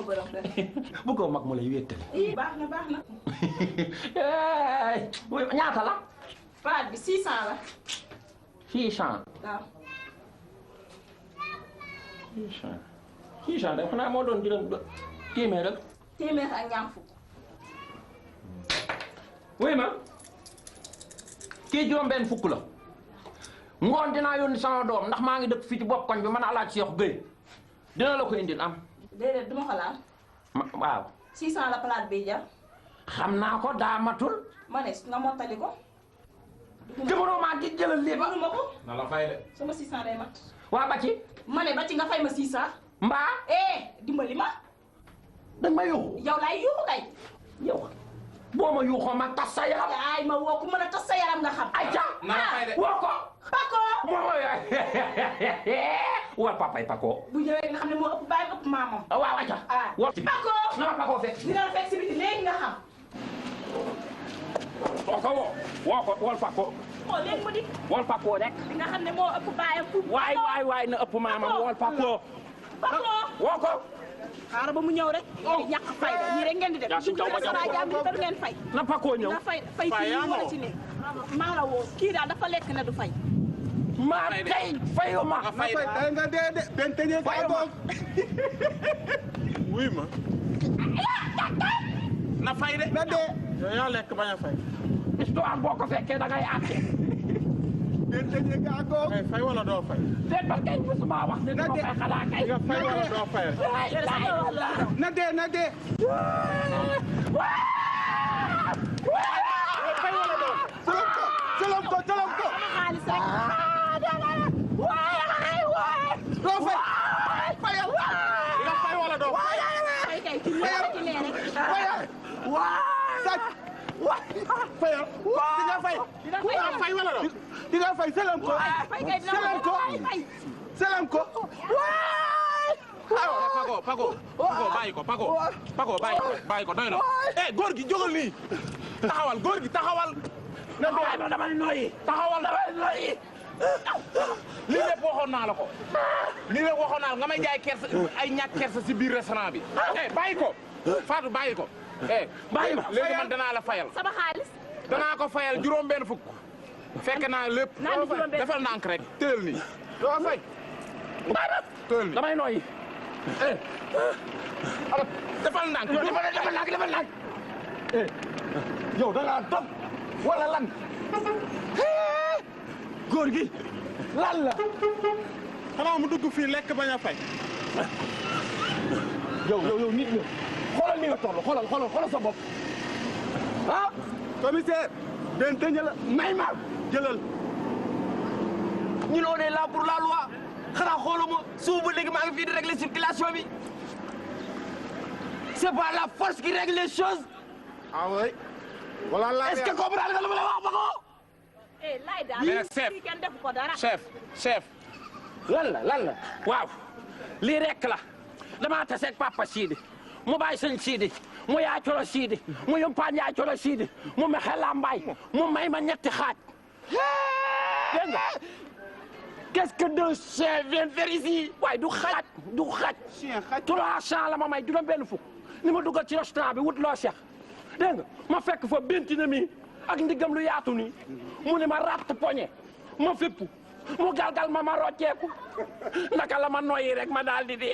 borom kër. bëggoo mag mu lay wéttali. baax na baax na. ñaata la. palaat bi 600 la. 600. waaw. 600 de xanaa moo doon dina téeméer rek. téeméer ak ñaar fukk. wuy ma kii juróom-benn fukk la ngoon dinaa yónni sama doom ndax maa ngi dëkk fii ci bopp koñ bi mën a laaj Cheikh Gueye dina la ko indil am. déedéet duma ko laal. waaw. 600 la palaat bi jar. xam naa ko daa matul. ma ne nga mottali ko. jamono maa di jëlal lii ba. waxuma ko. na la fay de. sama 600 day mat. waa ba ci. ma ne ba ci nga fay ma 600. mbaa. dimbali ma. dañ ma yuuxu. yow laay yuuxu kay. yow boo ma yuuxoo ma tas sa yaram. ay ma woo ku mën a tas sa yaram nga xam. ayca na la fay de. woo ko. Pako. war papay Pako. bu ñëwee nga xam ne moo ëpp baay ëpp maamam. waaw ayca. woo ci Pako. na ma Pako fekk. dina la fekk si biti léegi nga xam. woo ko woo ko wol Pako. oh léegi mu di. wol Pako rek. di nga xam ne moo ëpp baayam fu. waay na ëpp maamam wol Pako. Pako. woo ko. xaaral ba mu ñëw rek. ñàkk fay da ñii rek ngeen di def. yaa si taw ma dugg rek bi ngeen fay. na Pako ñëw. na fay kii ñu war a ci ne. maa la woo kii daal dafa lekk ne du fay. maa tey fayu ma. nga fay de nga dee de benn tëjee ka doog. wuy ma. na fay de. na dee. yow yaa lekk bañ a fay. histoire boo ko fekkee da ngay àtte. benn tëjee ka doog. ngay fay wala doo fay. déet ba kay musuma wax ne dama fay xanaa kay. nga fay wala doo fay. na dee na dee. fay wala doo. jëlam ko jëlam ko. xaalis rek. doo fay. fayal. nga fay wala doo fay. fay kay ci lee rek ci lee rek. fayal. sàcc. fayal. di nga fay. nga fay wala doo. di nga fay selam ko. fay kay dina selam ko. fay. selam ko. Pako bàyyi ko Pako bàyyi ko doy na. góor gi jógal nii. taxawal góor gi taxawal. na bàyyi ma dama noyyi. taxawal dama noyyi. lii lépp waxoon naa la ko. lii lépp waxoon naa la nga may jaay kersa ay ñàkk kersa si biir restaurant bi. bàyyi ko Fatou bàyyi ko. bàyyi ma léegi man danaa la fayal. sama xaalis. danaa ko fayal juróom-benn fukk. fekk naa lépp. defal ndànk rek teel nii. doo fay. teel nii damay noyyi. defal ndànk. defal ndànk. yow da ngaa topp wala lan. góor gi lan la. xanaa mu dugg fii lekk bañ a fay. yow nit ñi xoolal ni nga toll xoolal sa bopp. ah. commissaire. benn tëjee la. may ma jëlal. ñun on est là pour la loi. xanaa xooluma suuf ba léegi maa ngi fii di régler circulation bi. c'est pas la force qui règle les choses. ah oui. voilà la est-ce que comprendre nga lu ma la wax ba ko. laay daal mais chef kii kenn defu ko dara. chef. lan la waaw lii rek la damaa taseeg papa Sidi mu bàyyi sëñ Sidi mu yaa colo Sidi mu yumpaan yaa colo Sidi mu mexe lambaay mu may ma ñetti xaaj. dégg nga qu'est-ce que deux chiens viennent faire ici. waaye du xaaj. chien xaj. 300 la ma may juróom-benn fukk ni ma duggal ci restaurant bi wut loo seex dégg nga ma fekk fa bentina mi ak ndigam lu yaatu nii mu ne ma ratt poñe ma fépp mu galgal ma rocceeku naka la ma noyyi rek ma daal di dee.